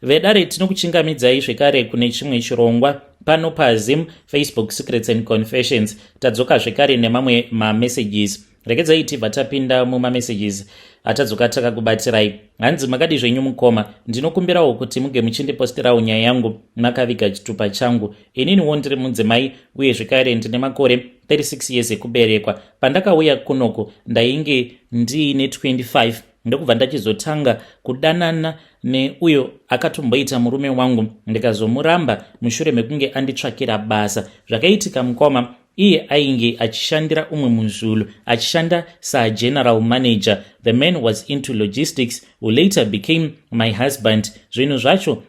Vedare, tinokuchingamidzai zvekare kune chimwe chirongwa pano paZim Facebook Secrets and Confessions. Tadzoka zvekare nemamwe mamessages. Regedzai tibva tapinda mumamessages atadzoka takakubatirai. Hanzi, "Makadi zvenyu mukoma? Ndinokumbirawo kuti muge muchindipostirawo nyaya yangu makaviga chitupa changu. Ininiwo ndiri mudzimai uye zvekare ndine makore 36 years ekuberekwa. Pandakauya kunoku ndainge ndiine 25, ndokubva ndachizotanga kudanana neuyo akatomboita murume wangu, ndikazomuramba mushure mekunge anditsvakira basa. Zvakaitika mukoma, iye ainge achishandira umwe muZulu, achishanda sageneral manager. The man was into logistics, who later became my husband. Zvinhu zvacho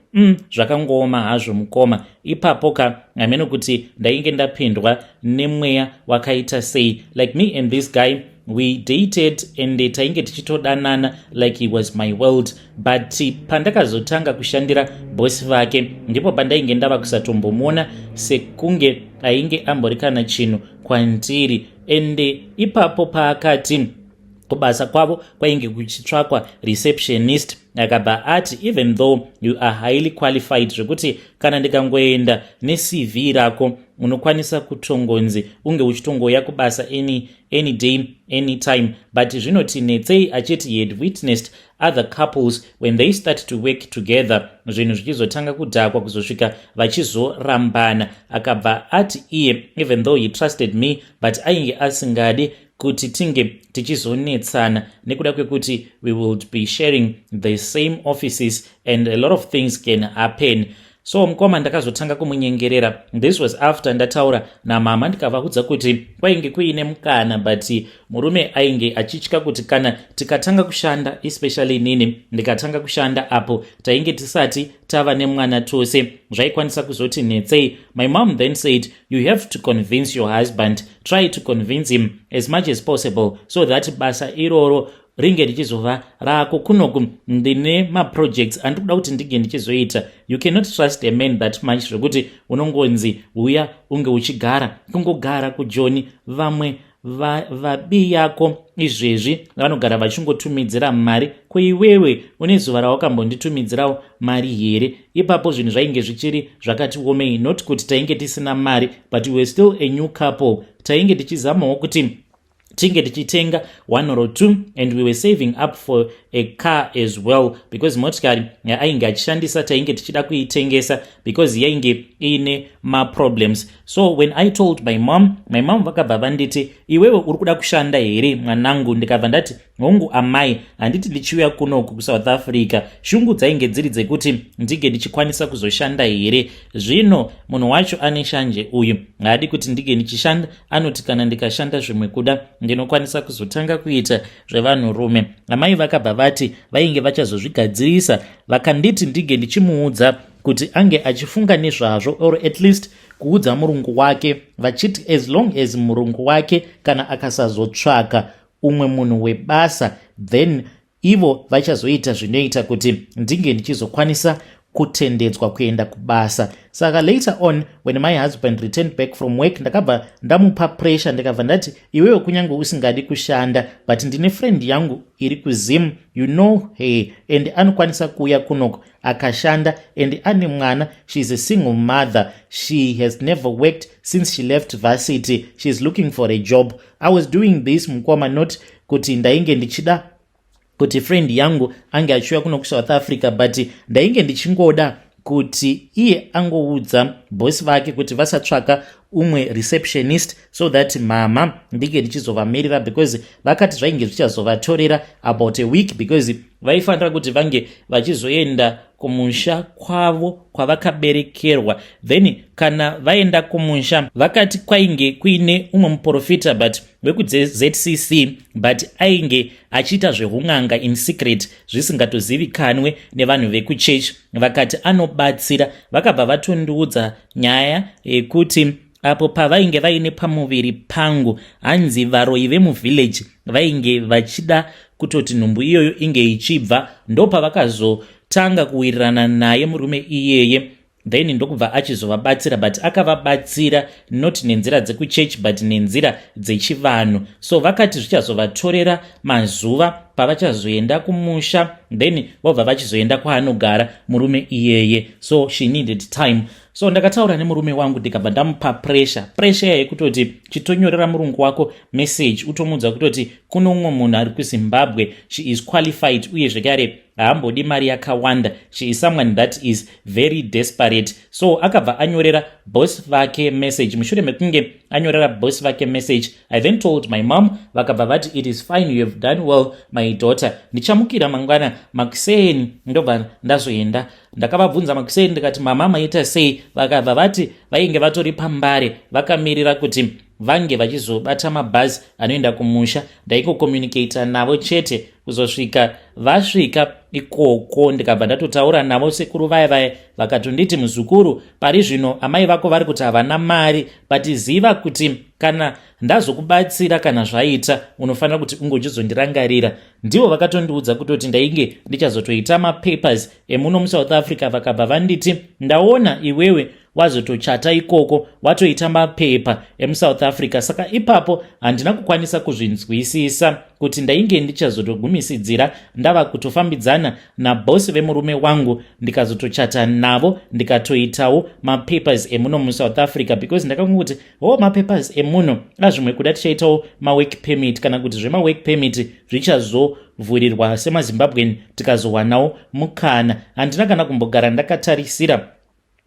zvakangooma hazvo mukoma. Ipapo ka, hameno kuti ndainge ndapindwa nemweya wakaita sei. Like, me and this guy, we dated and tainge tichitodanana like he was my world. But pandakazotanga kushandira bhosi vake, ndipo pandainge ndava kusatombomuona sekunge ainge ambori kana chinhu kwandiri. Ende ipapo paakati kubasa kwavo kwainge kuchitsvakwa receptionist, akabva ati, 'Even though you are highly qualified, zvekuti kana ndikangoenda neCV rako unokwanisa kutongonzi unge uchitongoya kubasa any day, anytime, but zvinoti netsei,' achiti he had witnessed other couples, when they start to work together, zvinhu zvichizotanga kudhakwa kuzosvika vachizorambana. Akabva ati iye, even though he trusted me, but ainge asingadi kuti tinge tichizonetsana nekuda kwekuti we would be sharing the same offices and a lot of things can happen. So mukoma, ndakazotanga kumunyengerera. This was after ndataura namama, ndikavaudza kuti kwainge kuine mukana, but murume ainge achitya kuti kana tikatanga kushanda, especially nini ndikatanga kushanda apo tainge tisati tava nemwana tose, zvaikwanisa kuzoti netsei. My mom then said, 'You have to convince your husband. Try to convince him as much as possible so that basa iroro ringe richizova rako. Kunoku ndine maprojects andiri kuda kuti ndinge ndichizoita. You cannot trust a man that much zvekuti unongonzi uya unge uchigara, kungogara kuJoni. Vamwe vabi yako izvezvi vanogara vachingotumidzira mari. Kuiwewe une zuva rawakambonditumidzirawo mari here?' Ipapo zvinhu zvainge zvichiri zvakati omei. Not kuti tainge tisina mari, but we were still a new couple. Tainge tichizamawo kuti tinge tichitenga one or two, and we were saving up for a car as well, because motikari yaainge achishandisa tainge tichida kuitengesa because yainge iine maproblems. So when I told my mom, my mom vakabva vanditi, 'Iwewe uri kuda kushanda here, mwanangu?' Ndikabva ndati, 'Hongu amai. Handiti ndichiuya kunoku kuSouth Africa shungu dzainge dziri dzekuti ndinge ndichikwanisa kuzoshanda here? Zvino munhu wacho ane shanje uyu, haadi kuti ndinge ndichishanda. Anoti kana ndikashanda, zvimwe kuda ndinokwanisa kuzotanga kuita zvevanhurume.' Amai vakabva vati vainge vachazozvigadzirisa. Vakanditi ndinge ndichimuudza kuti ange achifunga nezvazvo, or at least kuudza murungu wake, vachiti as long as murungu wake kana akasazotsvaka umwe munhu webasa, then ivo vachazoita zvinoita kuti ndinge ndichizokwanisa kutendedzwa kuenda kubasa. Saka later on, when my husband returned back from work, ndakabva ndamupa pressure. Ndikabva ndati, 'Iwewe kunyange usingadi kushanda, but ndine friend yangu iri kuZim, you know her, and anokwanisa kuuya kunoko akashanda, and ane mwana. She is a single mother. She has never worked since she left varsity. She is looking for a job.' I was doing this, mukoma, not kuti ndainge ndichida kuti friend yangu ange achiuya kuno kuSouth Africa, but ndainge ndichingoda kuti iye angoudza bhosi vake kuti vasatsvaka umwe receptionist, so that mama ndinge ndichizovamirira, because vakati zvainge zvichazovatorera about a week, because vaifanira kuti vange vachizoenda kumusha kwavo kwavakaberekerwa. Then kana vaenda kumusha, vakati kwainge kuine umwe muprofita, but wekuZCC, but ainge achiita zveun'anga in secret, zvisingatozivikanwe nevanhu vekuchechi. Vakati anobatsira. Vakabva vatondiudza nyaya yekuti apo pavainge vaine pamuviri pangu, hanzi varoyi vemuvillage vainge vachida kutoti nhumbu iyoyo inge ichibva. Ndopavakazotanga kuwirirana naye murume iyeye, then ndokubva achizovabatsira, but akavabatsira not nenzira dzekuchechi, but nenzira dzechivanhu. So vakati zvichazovatorera mazuva. pavachazoenda kumusha, then vobva vachizoenda kwaanogara murume iyeye. So she needed time. So ndakataura nemurume wangu, ndikabva ndamupa pressure yekutoti chitonyorera murungu wako message, utomuudza kutoti kuno umwe munhu ari kuZimbabwe, she is qualified, uye zvekare haambodi mari yakawanda. She is someone that is very desperate. So akabva anyorera boss vake message. Mushure mekunge anyorera boss vake message, I then told my mom. Vakabva vati, "It is fine, you have done well, my daughter. Ndichamukira mangwana makuseni, ndobva ndazoenda." Ndakavabvunza makuseni ndikati, "Mama, maita sei?" Vakabva vati vainge vatori pambare vakamirira kuti vange vachizobata mabhazi anoenda kumusha. Ndaingocommunicata navo chete kuzosvika vasvika ikoko. Ndikabva ndatotaura navo sekuru vaya vaya, vakatonditi, "Muzukuru, pari zvino amai vako vari kuti havana mari, but ziva kuti kana ndazokubatsira, kana zvaita, unofanira kuti unge uchizondirangarira." Ndivo vakatondiudza kutoti ndainge ndichazotoita mapapers emuno muSouth Africa. Vakabva vanditi, "Ndaona iwewe wazotochata ikoko, watoita mapepa emuSouth Africa." Saka ipapo handina kukwanisa kuzvinzwisisa kuti ndainge ndichazotogumisidzira ndava kutofambidzana nabhosi vemurume wangu, ndikazotochata navo, ndikatoitawo mapapers emuno muSouth Africa, because ndakangoti, "O oh, mapapers emuno azvimwe kuda tichaitawo mawork permit, kana kuti zvemawork permit zvichazovhurirwa semaZimbabwean, tikazowanawo mukana." Handina kana kumbogara ndakatarisira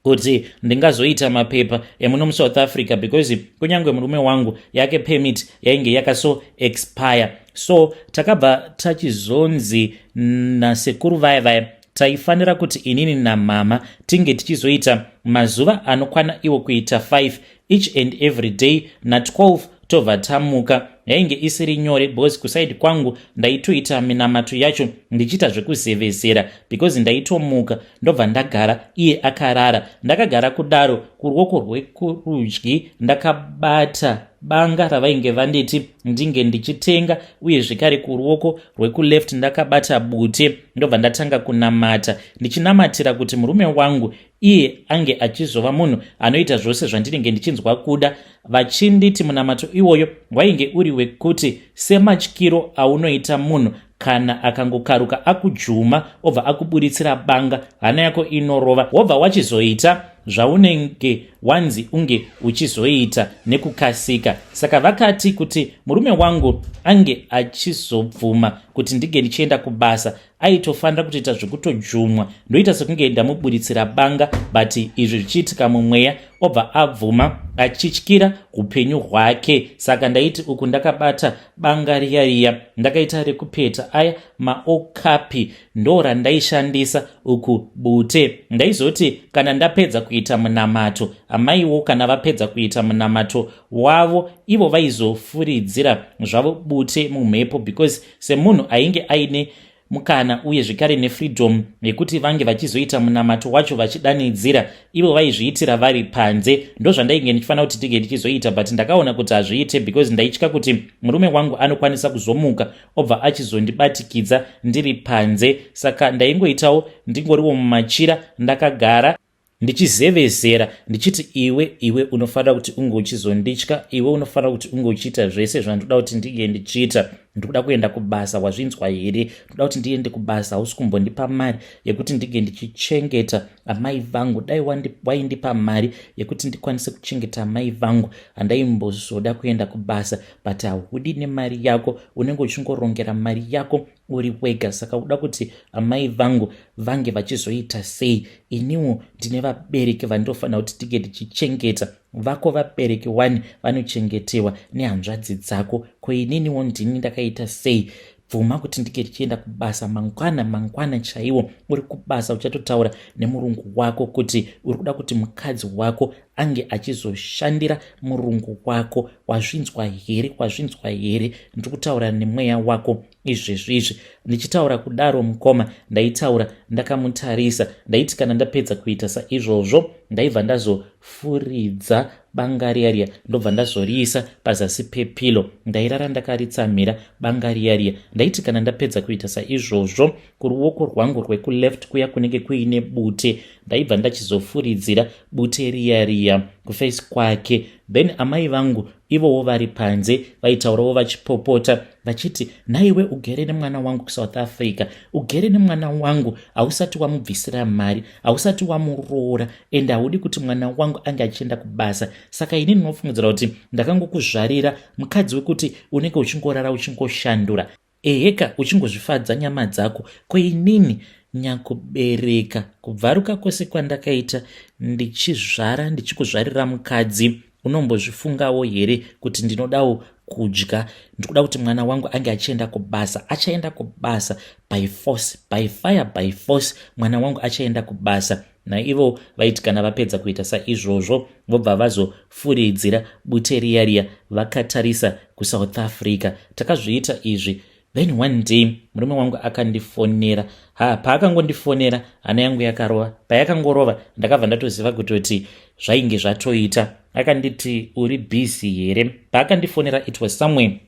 kuti ndingazoita mapepa emuno muSouth Africa, because kunyange murume wangu yake permit yainge yakaso expire. So takabva tachizonzi nasekuru vaya vaya taifanira kuti inini namama tinge tichizoita mazuva anokwana iwo kuita 5, each and every day na12 tobva tamuka. Yainge isiri nyore because kuside kwangu ndaitoita minamato yacho ndichiita zvekuzevezera, because ndaitomuka ndobva ndagara iye akarara. Ndakagara kudaro, kuruoko rwekurudyi ndakabata banga ravainge vanditi ndinge ndichitenga, uye zvekare kuruoko rwekuleft ndakabata bute. Ndobva ndatanga kunamata, ndichinamatira kuti murume wangu iye ange achizova munhu anoita zvose zvandinenge ndichinzwa kuda. Vachinditi munamato iwoyo wainge uri wekuti sematyiro aunoita munhu kana akangokaruka akujuma, obva akuburitsira banga, hana yako inorova, wobva wachizoita zvaunenge wanzi unge uchizoita nekukasika. Saka vakati kuti murume wangu ange achizobvuma kuti ndinge ndichienda kubasa, aitofanira kutoita zvekutojumwa, ndoita sekunge ndamuburitsira banga, but izvi zvichiitika mumweya, obva abvuma achityira upenyu hwake. Saka ndaiti uku ndakabata banga riya riya, ndakaita rekupeta aya maokapi, ndo randaishandisa, uku bute. Ndaizoti kana ndapedza kuita munamato, amaiwo kana vapedza kuita munamato wavo, ivo vaizofuridzira zvavo bute mumhepo, because semunhu ainge aine mukana uye zvekare nefreedom yekuti vange vachizoita munamato wacho vachidanidzira, ivo vaizviitira vari panze. Ndo zvandainge ndichifanira kuti ndinge ndichizoita, but ndakaona kuti hazviite because ndaitya kuti murume wangu anokwanisa kuzomuka obva achizondibatikidza ndiri panze. Saka ndaingoitawo ndingoriwo mumachira, ndakagara ndichizevezera ndichiti, "Iwe, iwe unofanira kuti unge uchizonditya. Iwe unofanira kuti unge uchiita zvese zvandoda kuti ndinge ndichiita. Ndikuda kuenda kubasa, wazvinzwa here? Ndoda kuti ndiende kubasa. Hausi kumbondipa mari yekuti ndinge ndichichengeta amai vangu. Dai waindipa mari yekuti ndikwanise kuchengeta amai vangu, handaimbozoda kuenda kubasa, but haudi nemari yako. Unenge uchingorongera mari yako uri wega. Saka uda kuti amai vangu vange vachizoita sei? Iniwo ndine vabereki vandinofanira kuti tinge tichichengeta. Vako vabereki wani vanochengetewa nehanzvadzi dzako. Ko ininiwo ndini ndakaita sei? Bvuma kuti ndinge ndichienda kubasa mangwana, mangwana chaiwo uri kubasa. Uchatotaura nemurungu wako kuti uri kuda kuti mukadzi wako ange achizoshandira murungu wako. Wazvinzwa here? Wazvinzwa here? Ndiri kutaura nemweya wako izvezvi izvi." Ndichitaura kudaro, mukoma, ndaitaura ndakamutarisa. Ndaiti kana ndapedza kuita saizvozvo, ndaibva ndazofuridza banga riya riya, ndobva ndazoriisa pazasi pepilo. Ndairara ndakaritsamhira banga riya riya. Ndaiti kana ndapedza kuita saizvozvo, kuruoko rwangu rwekuleft kuya kunenge kuine bute, ndaibva ndachizofuridzira bute riya riya. riya kuface kwake. Then amai vangu ivowo vari panze vaitaurawo vachipopota vachiti, "Naiwe ugere nemwana wangu kuSouth Africa, ugere nemwana wangu, hausati wamubvisira mari, hausati wamuroora, ende haudi kuti mwana wangu ange achienda kubasa. Saka ini ndinofungidzira kuti ndakangokuzvarira mukadzi wekuti unenge uchingorara, uchingoshandura, eheka, uchingozvifadza nyama dzako. Koinini nyakubereka, kubvaruka kwose kwandakaita ndichizvara, ndichikuzvarira mukadzi, unombozvifungawo here kuti ndinodawo kudya? Ndikuda kuti mwana wangu ange achienda kubasa. Achaenda kubasa by force, by fire, by force. Mwana wangu achaenda kubasa." Naivo vaiti kana vapedza kuita saizvozvo, vobva vazofuridzira bute riya riya vakatarisa kuSouth Africa. Takazviita izvi. Then one day murume wangu akandifonera. Ha, paakangondifonera hana yangu yakarova. Payakangorova ndakabva ndatoziva kutoti zvainge zvatoita. Akanditi, "Uri busy here?" Paakandifonera it was somewhere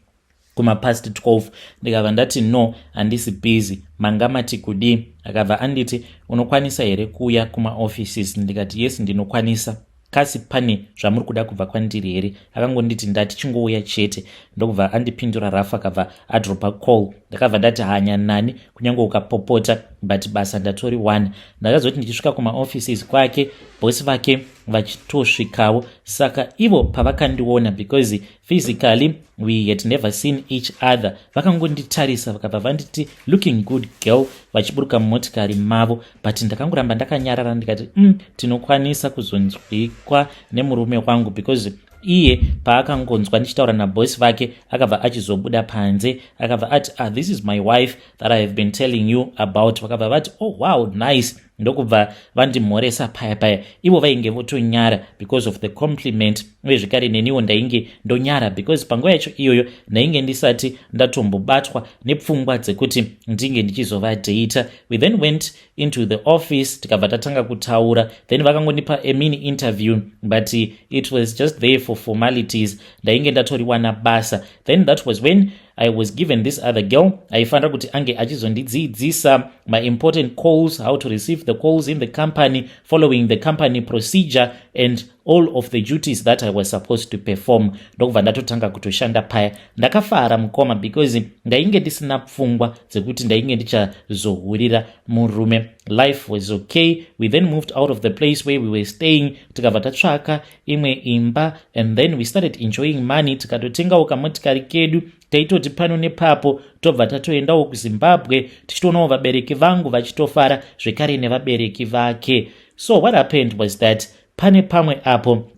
kumapast 12. Ndikabva ndati, "No, handisi busy, manga mati kudii?" Akabva anditi, "Unokwanisa here kuuya kumaoffices?" Ndikati, "Yes, ndinokwanisa. Kasi pane zvamuri kuda kubva kwandiri here?" Akangonditi, "Ndati chingouya chete." Ndokubva andipindura rafu, akabva adropa call. Ndakabva ndati, "Hanya nani, kunyange ukapopota, but basa ndatori one." Ndakazoti ndichisvika kumaoffices kwake, bosi vake vachitosvikawo. Saka ivo pavakandiona, because physically we had never seen each other, vakangonditarisa vakabva vanditi, "Looking good, girl," vachiburuka mumotikari mavo. But ndakangoramba ndakanyarara. Ndikati, tinokwanisa kuzonzwikwa nemurume wangu," because iye paakangonzwa ndichitaura nabhosi vake, akabva achizobuda panze, akabva ati, "Ah, this is my wife that I have been telling you about." Vakabva vati, "Oh wow, nice." Ndokubva vandimhoresa paya paya. Ivo vainge votonyara because of the compliment, uye zvekare neniwo ndainge ndonyara because panguva yacho iyoyo ndainge ndisati ndatombobatwa nepfungwa dzekuti ndinge ndichizovadhata. We then went into the office, tikabva tatanga kutaura. Then vakangondipa a mini interview, but it was just there for formalities. Ndainge ndatoriwana basa. Then that was when I was given this other girl aifanira kuti ange achizondidzidzisa maimportant calls, how to receive the calls in the company, following the company procedure and all of the duties that I was supposed to perform. Ndokubva ndatotanga kutoshanda paya. Ndakafara, mukoma, because ndainge ndisina pfungwa dzekuti ndainge ndichazohurira murume. Life was okay. We then moved out of the place where we were staying, tikabva tatsvaka imwe imba, and then we started enjoying money. Tikatotengawo kamotikari kedu. Taitoti pano nepapo tobva tatoendawo kuZimbabwe, tichitoonawo vabereki vangu vachitofara zvekare nevabereki vake. So what happened was that pane pamwe apo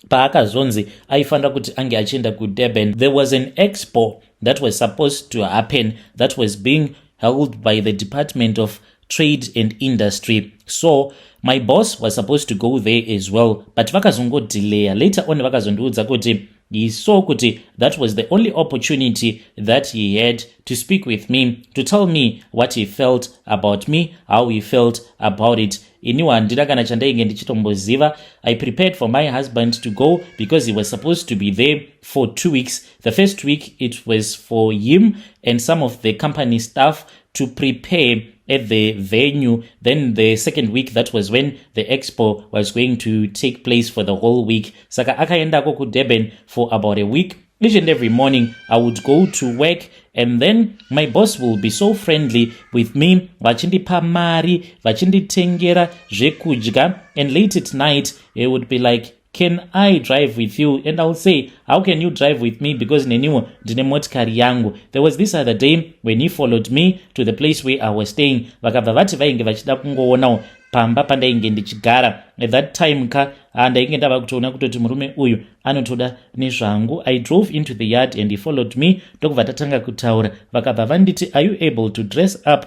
paakazonzi aifanira kuti ange achienda kuDurban. There was an expo that was supposed to happen that was being held by the Department of Trade and Industry. So my boss was supposed to go there as well, but vakazongodelaya. Later on vakazondiudza kuti he saw kuti that was the only opportunity that he had to speak with me, to tell me what he felt about me, how he felt about it. Iniwo handina kana chandainge ndichitomboziva. I prepared for my husband to go because he was supposed to be there for 2 weeks. The first week it was for him and some of the company staff to prepare at the venue. Then the second week, that was when the expo was going to take place for the whole week. Saka akaendako kuDurban for about a week. Each and every morning I would go to work and then my boss will be so friendly with me, vachindipa mari, vachinditengera zvekudya, and late at night he would be like, "Can I drive with you?" And I'll say, "How can you drive with me?" Because neniwo ndine motikari yangu. There was this other day when he followed me to the place where I was staying. Vakabva vati vainge vachida kungoonawo pamba pandainge ndichigara. At that time ka, ndainge ndava kutoona kutoti murume uyu anotoda nezvangu. I drove into the yard and he followed me. Ndokubva tatanga kutaura. Vakabva vanditi, "Are you able to dress up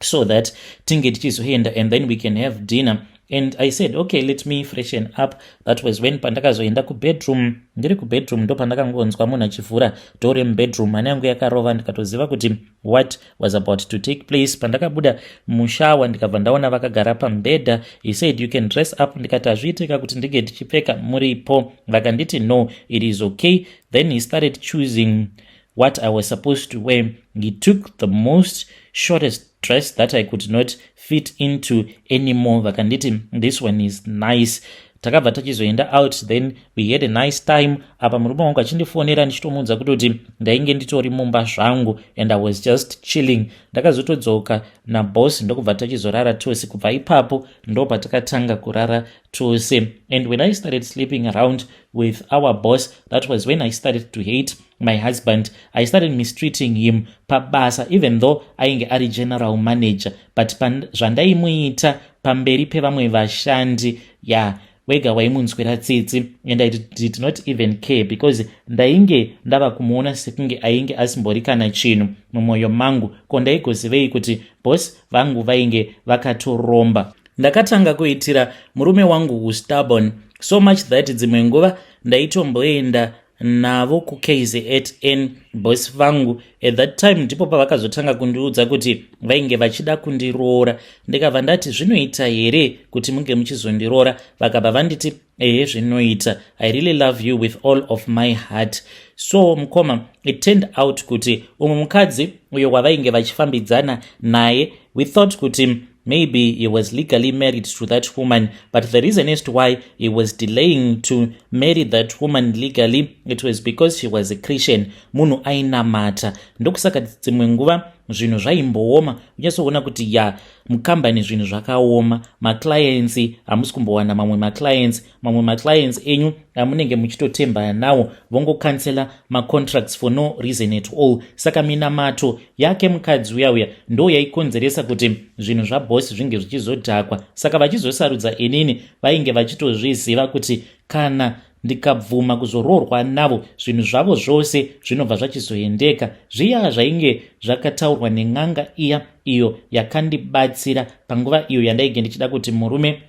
so that tinge tichizoenda and then we can have dinner?" And I said, "Okay, let me freshen up." That was when pandakazoenda kubedroom. Ndiri kubedroom ndo pandakangonzwa munhu achivhura door remubedroom. Hana yangu yakarova, ndikatoziva kuti what was about to take place. Pandakabuda mushower, ndikabva ndaona vakagara pamubhedha. He said, "You can dress up." Ndikati, "Hazviitika kuti ndinge ndichipfeka muripo." Vakanditi, "No, it is okay." Then he started choosing what I was supposed to wear. He took the most shortest dress that I could not fit into anymore. Vakanditi, "This one is nice." Takabva tachizoenda out, then we had a nice time. Apa murume wangu achindifonera, ndichitomuudza kutoti ndainge nditori mumba zvangu and I was just chilling. Ndakazotodzoka naboss, ndokubva tachizorara tose. Kubva ipapo ndo patakatanga kurara tose. And when I started sleeping around with our boss, that was when I started to hate my husband. I started mistreating him pabasa, even though ainge ari general manager, but zvandaimuita pamberi pevamwe vashandi ya wega waimunzwira tsitsi. And I did not even care because ndainge ndava kumuona sekunge ainge asimbori kana chinhu mumwoyo mangu. Ko ndaigozivei kuti boss vangu vainge vakatoromba? Ndakatanga kuitira murume wangu ustubborn so much that dzimwe nguva ndaitomboenda navo kuKZN, boss vangu. At that time ndipo pavakazotanga kundiudza kuti vainge vachida kundiroora. Ndikabva ndati, "Zvinoita here kuti munge muchizondiroora?" Vakabva vanditi, "Ehe, zvinoita. I really love you with all of my heart." So mukoma, it turned out kuti umwe mukadzi uyo wavainge vachifambidzana naye, we thought kuti maybe he was legally married to that woman, but the reason as to why he was delaying to marry that woman legally, it was because she was a Christian, munhu ainamata. Ndokusaka dzimwe nguva zvinhu zvaimbooma. Unyatsoona kuti ya, mukambani zvinhu zvakaoma, maclients hamusi kumbowana mamwe maclients. Mamwe maclients enyu amunenge muchitotembana nawo vongocancela macontracts for no reason at all. Saka minamato yake mukadzi uya uya ndo yaikonzeresa kuti zvinhu zvaboss zvinge zvichizodhakwa. Saka vachizosarudza inini, vainge vachitozviziva kuti kana ndikabvuma kuzoroorwa navo, zvinhu zvavo zvose zvinobva zvachizoendeka zviya zvainge zvakataurwa nen'anga iya, iyo yakandibatsira panguva iyo yandainge ndichida kuti murume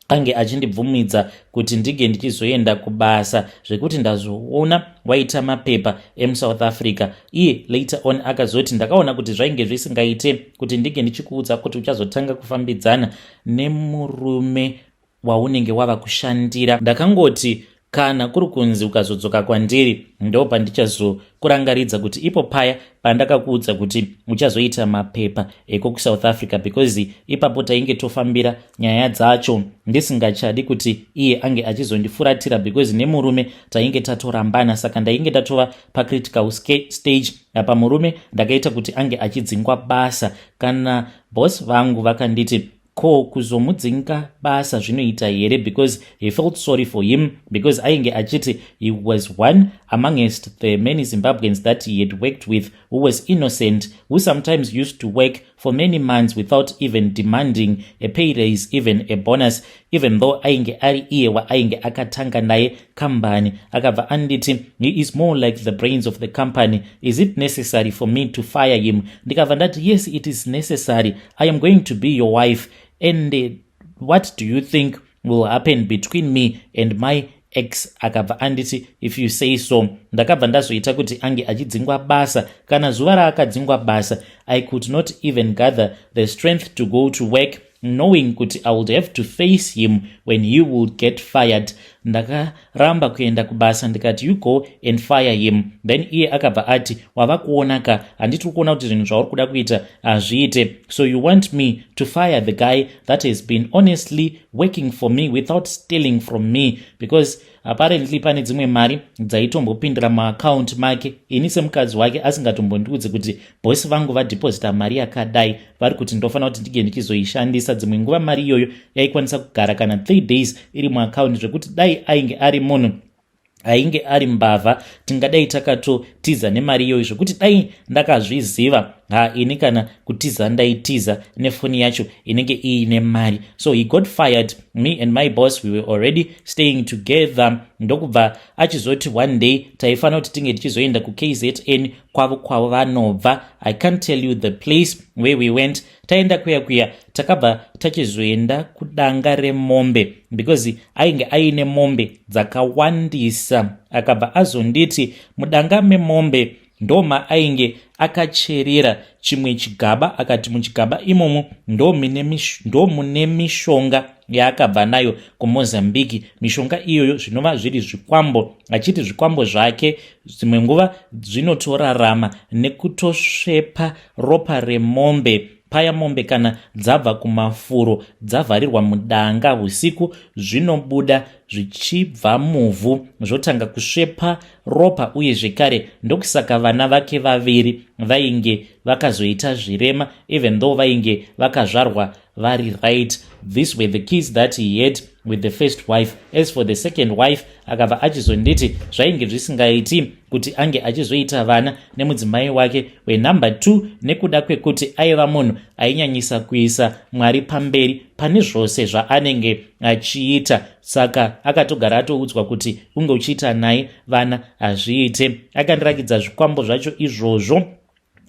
ange achindibvumidza kuti ndinge ndichizoenda kubasa, zvekuti ndazoona waita mapepa emuSouth Africa. Iye later on akazoti, "Ndakaona kuti zvainge zvisingaite kuti ndinge ndichikuudza kuti uchazotanga kufambidzana nemurume waunenge wava kushandira. Ndakangoti kana kuri kunzi ukazodzoka kwandiri, ndo pandichazokurangaridza kuti ipo paya pandakakuudza kuti uchazoita mapepa eko kuSouth Africa, because ipapo tainge tofambira nyaya dzacho, ndisingachadi kuti iye ange achizondifuratira, because nemurume tainge tatorambana. Saka ndainge ndatova pacritical stage. Apa murume ndakaita kuti ange achidzingwa basa. Kana boss vangu vakanditi, 'Ko kuzomudzinga basa zvinoita here?' because he felt sorry for him, because ainge achiti he was one amongst the many Zimbabweans that he had worked with who was innocent, who sometimes used to work for many months without even demanding a pay raise, even a bonus, even though ainge ari iye waainge akatanga naye kambani. Akabva anditi, 'He is more like the brains of the company. Is it necessary for me to fire him?' Ndikabva ndati, 'Yes, it is necessary. I am going to be your wife, and what do you think will happen between me and my ex?' Akabva anditi, 'If you say so.' Ndakabva ndazoita kuti ange achidzingwa basa. Kana zuva raakadzingwa basa, I could not even gather the strength to go to work, knowing kuti I would have to face him when he would get fired. Ndakaramba kuenda kubasa, ndikati, 'You go and fire him then.' Iye akabva ati, 'Wava kuona ka? Handiti uri kuona kuti zvinhu zvauri kuda kuita hazviite? So you want me to fire the guy that has been honestly working for me without stealing from me?' Because apparently pane dzimwe mari dzaitombopindira muaccount make ini semukadzi wake, asingatombondiudzi kuti boss vangu vadeposita mari yakadai, vari kuti ndofanira kuti ndige ndichizoishandisa. Dzimwe nguva mari iyoyo yaikwanisa kugara kana 3 days iri muaccount, zvekuti dai ainge ari munhu ainge ari mbavha, tingadai takatotiza nemari iyoyo, zvekuti dai ndakazviziva, ha, ini kana kutiza ndaitiza nefoni yacho inenge iine mari. So he got fired. Me and my boss, we were already staying together. Ndokubva achizoti one day taifanira kuti tinge tichizoenda kuKZN kwavo, kwavo vanobva. I can't tell you the place where we went. Taenda kuya kuya, takabva tachizoenda kudanga remombe, because ainge aine mombe dzakawandisa. Akabva azonditi mudanga memombe ndoma ainge akacherera chimwe chigaba. Akati muchigaba imomo ndo mune mishonga yaakabva nayo kuMozambique, mishonga iyoyo zvinova zviri zvikwambo, achiti zvikwambo zvake dzimwe nguva zvinotorarama nekutosvepa ropa remombe. Paya mombe kana dzabva kumafuro dzavharirwa mudanga usiku, zvinobuda zvichibva muvhu zvotanga kusvepa ropa. Uye zvekare ndokusaka vana vake vaviri vainge vakazoita zvirema, even though vainge vakazvarwa vari right. These were the kids that he had with the first wife. As for the second wife, akabva achizonditi zvainge zvisingaiti kuti ange achizoita vana nemudzimai wake wenumber 2, nekuda kwekuti aiva munhu ainyanyisa kuisa Mwari pamberi pane zvose zvaanenge achiita. Saka akatogara atoudzwa kuti unge uchiita naye vana hazviite. Akandirakidza zvikwambo zvacho izvozvo,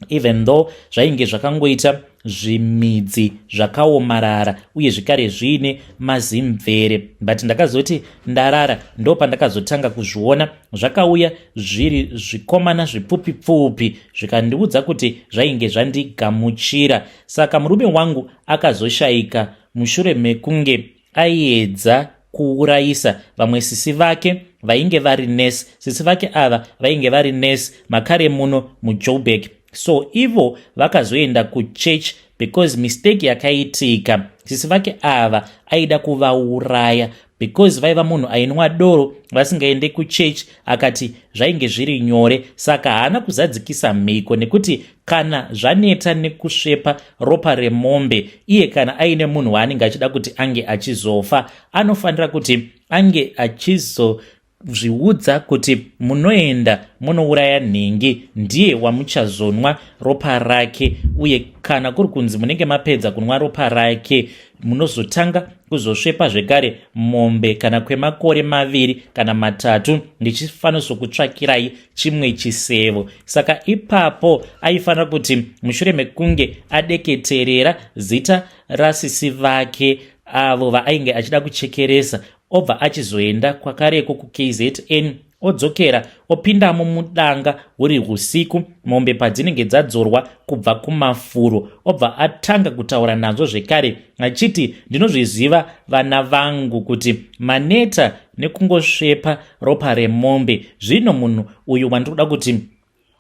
even though zvainge zvakangoita zvimidzi zvakaomarara uye zvekare zviine mazimvere, but ndakazoti ndarara ndo pandakazotanga kuzviona. Zvakauya zviri zvikomana zvipfupi pfupi, zvikandiudza kuti zvainge zvandigamuchira. Saka murume wangu akazoshayika mushure mekunge aiedza kuurayisa vamwe sisi vake vainge vari nesi. Sisi vake ava vainge vari nesi makare muno muJoburg. So ivo vakazoenda kuchurch because mistake yakaitika, sisi vake ava aida kuvauraya because vaiva munhu ainwa doro, vasingaende kuchechi. Akati zvainge zviri nyore, saka haana kuzadzikisa mhiko, nekuti kana zvaneta nekusvepa ropa remombe, iye kana aine munhu waanenge achida kuti ange achizofa, anofanira kuti ange achizo zviudza kuti munoenda munouraya nhingi, ndiye wamuchazonwa ropa rake. Uye kana kuri kunzi munenge mapedza kunwa ropa rake, munozotanga kuzosvepa zvekare mombe kana kwemakore 2 kana 3, ndichifanozokutsvakirai chimwe chisevo. Saka ipapo aifanira kuti mushure mekunge adeketerera zita rasisi vake avo vaainge achida kuchekeresa, obva achizoenda kwakareko kuKZN, odzokera opindamo mudanga huri usiku, mombe padzinenge dzadzorwa kubva kumafuro, obva atanga kutaura nadzo zvekare achiti, "Ndinozviziva vana vangu kuti maneta nekungosvepa ropa remombe. Zvino munhu uyu wandinoda kuti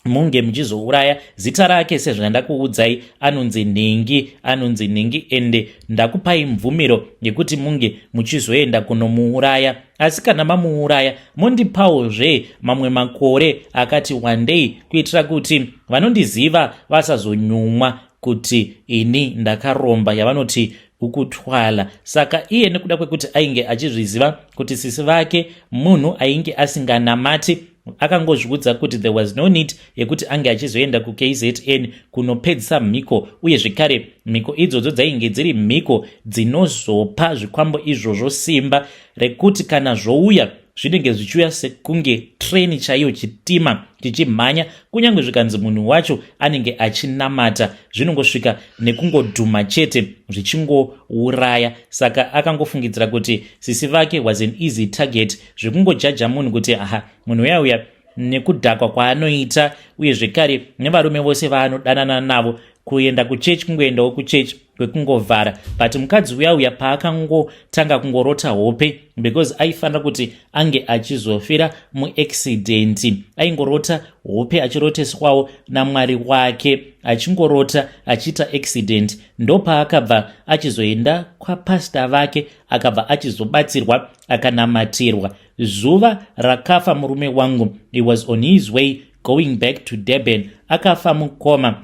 munge muchizouraya, zita rake sezvandakuudzai anonzi nhingi, anonzi nhingi, ende ndakupai mvumiro yekuti munge muchizoenda kunomuuraya. Asi kana mamuuraya, mondipawozve mamwe makore akati wandei, kuitira kuti vanondiziva vasazonyumwa kuti ini ndakaromba yavanoti ukuthwala." Saka iye nekuda kwekuti ainge achizviziva kuti sisi vake munhu ainge asinganamati, akangozviudza kuti there was no need yekuti ange achizoenda kuKZN kunopedzisa mhiko. Uye zvekare mhiko idzodzo dzainge dziri mhiko dzinozopa zvikwambo izvozvo simba rekuti kana zvouya, zvinenge zvichiuya sekunge treni chaiyo, chitima chichimhanya. Kunyange zvikanzi munhu wacho anenge achinamata, zvinongosvika nekungodhuma chete zvichingouraya. Saka akangofungidzira kuti sisi vake was an easy target, zvekungojaja munhu kuti aha, munhu uya uya nekudhakwa kwaanoita, uye zvekare nevarume vose vaanodanana navo, kuenda kuchechi kungoendawo kuchechi kwekungovhara. But mukadzi uya uya paakangotanga kungorota hope, because aifanira kuti ange achizofira muaccident, aingorota hope achiroteswawo naMwari wake, achingorota achiita accident. Ndopaakabva achizoenda kwapasta vake, akabva achizobatsirwa, akanamatirwa. Zuva rakafa murume wangu, he was on his way going back to Durban. Akafa mukoma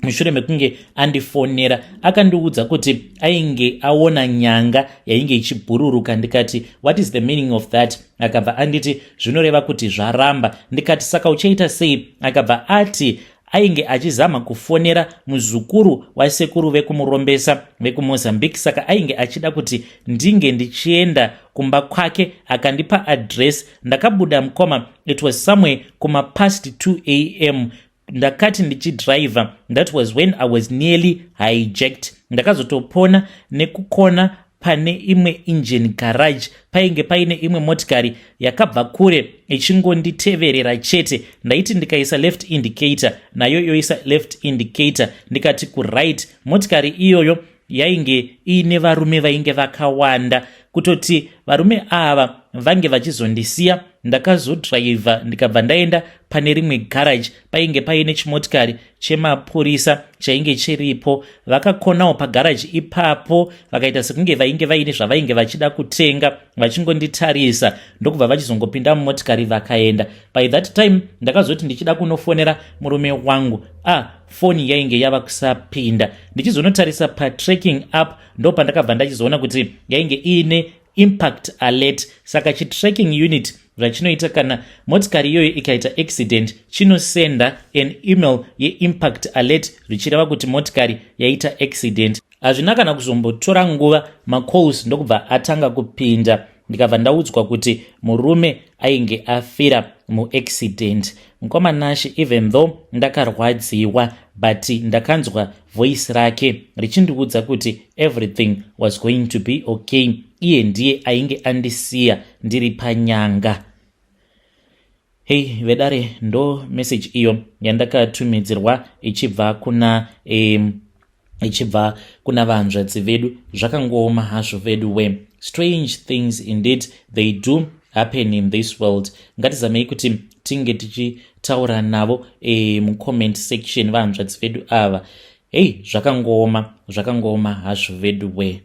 mushure mekunge andifonera, akandiudza kuti ainge aona nyanga yainge ichibhururuka. Ndikati, "What is the meaning of that?" Akabva anditi zvinoreva kuti zvaramba. Ndikati, "Saka uchaita sei?" Akabva ati ainge achizama kufonera muzukuru wasekuru vekumurombesa vekuMozambique, saka ainge achida kuti ndinge ndichienda kumba kwake. Akandipa address. Ndakabuda mukoma, it was somewhere kumapast 2 a.m. Ndakati ndichidhiraivha, that was when I was nearly hijacked. Ndakazotopona nekukona pane imwe Engen garage. Painge paine imwe motikari yakabva kure ichingonditeverera chete. Ndaiti ndikaisa left indicator, nayo yoisa left indicator, ndikati kuright. Motikari iyoyo yainge iine varume vainge vakawanda, kutoti varume ava vange vachizondisiya. Ndakazodhiraivha ndikabva ndaenda pane rimwe garage. Painge paine chimotikari chemapurisa chainge chiripo. Vakakonawo pagaraji ipapo, vakaita sekunge vainge vaine zvavainge vachida kutenga, vachingonditarisa, ndokubva vachizongopinda mumotikari vakaenda. By that time ndakazoti ndichida kunofonera murume wangu, ah, foni yainge yava kusapinda. Ndichizonotarisa patracking app, ndo pandakabva ndachizoona kuti yainge iine impact alert. Saka chitracking unit zvachinoita, kana motikari iyoyo ikaita accident, chinosenda an email yeimpact alert, zvichireva kuti motikari yaita accident. Hazvina kana kuzombotora nguva, macalls ndokubva atanga kupinda, ndikabva ndaudzwa kuti murume ainge afira muaccident. Mukoma Nashe, even though ndakarwadziwa, but ndakanzwa voice rake richindiudza kuti everything was going to be okay. Iye ndiye ainge andisiya ndiri panyanga. Hei vedare, ndo message iyo yandakatumidzirwa ichibva kuna vanzvadzi vedu. Zvakangooma hazvo vedu we. Strange things indeed, they do happen in this world. Ngatizamei kuti tinge tichitaura navo mucomment section, vanzvadzi vedu ava. Hei, zvakangooma, zvakangooma hazvo vedu we.